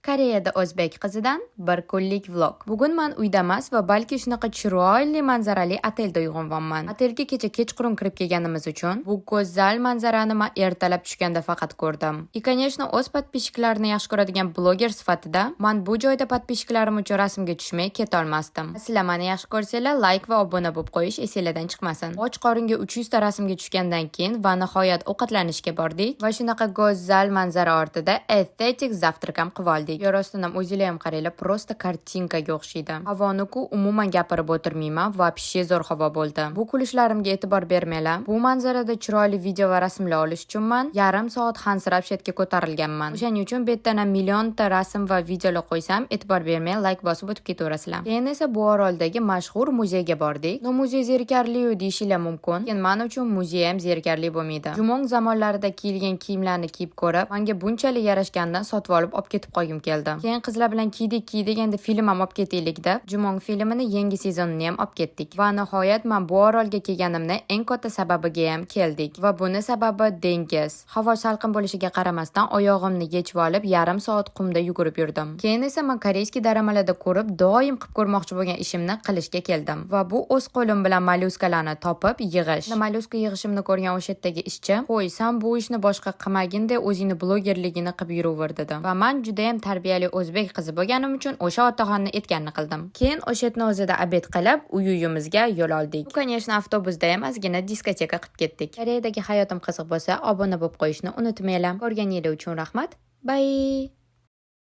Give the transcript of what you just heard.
Koreyada o'zbek qizidan bir kunlik vlog. Bugun man uyda emas va balki shunaqa chiroyli manzarali otelda uyg'onyapman. Otelga kecha kechqurun kirib kelganimiz uchun bu go'zal manzarani man ertalab tushganda faqat ko'rdim. И, конечно, o'z подписчик larini yaxshi ko'radigan bloger sifatida man bu joyda подписчик larim uchun rasmga tushmay ketolmasdim. Sizlar meni yaxshi ko'rsanglar, layk va obuna bo'lib qo'yish esinglardan chiqmasin. Och qoringa 300 ta rasmga tushgandan keyin va nihoyat ovqatlanishga bordik va shunaqa go'zal manzara ortida estetik завтрак ham qilib oldik. Yer ostidan ham o'zinglar ham qaranglar, просто kartinkaga o'xshaydi. Havoni-ku umuman gapirib o'tirmayman, вообще zo'r havo bo'ldi. Bu kulishlarimga e'tibor bermanglar. Bu manzarada chiroyli video va rasmlar olish uchun man yarim soat hansirab shu yerga ko'tarilganman. O'shaning uchun bu yerdan ham millionta rasm va videolar qo'ysam, e'tibor bermay layk bosib o'tib ketaverasizlar. Keyin esa bu oroldagi mashhur muzeyga bordik. Но muzey zerikarli-yu deyishinglar mumkin. Lekin men uchun muzey ham zerikarli bo'lmaydi. Jomon zamonlarida kiyilgan kiyimlarni kiyib ko'rib, menga bunchalik yarashgandan sotib olib olib ketib qolgim keldi. Keyin qizlar bilan kiydik, kiydik, endi film ham olib ketaylik deb, Jomon filmini yangi sezonini ham olib ketdik. Va nihoyat men bu orolga kelganimni eng katta sababiga ham keldik. Va buni sababi dengiz. Havo salqin bo'lishiga qaramasdan oyog'imni yechib olib, yarim soat qumda yugurib yurdim. Keyin esa men корейский doramalarda ko'rib, doim qilib ko'rmoqchi bo'lgan ishimni qilishga keldim. Va bu o'z qo'lim bilan mollyuskalarni topib yig'ish. Mollyuska yig'ishimni ko'rgan o'sha yerdagi ishchi, "Qo'y, san bu ishni boshqa qilmagin de, o'zingni blogerligini qilib yuraver", dedi. Va men juda ham tarbiyali o'zbek qizi bo'lganim uchun o'sha otaxonni aytganini qildim. Keyin o'sha yerni o'zida обед qilib, uy uyimizga yo'l oldik. Bu, конечно, avtobusda ham ozgina diskoteka qilib ketdik. Koreyadagi hayotim qiziq bo'lsa, obuna bo'lib qo'yishni unutmanglar. Ko'rganingiz uchun rahmat. Bye.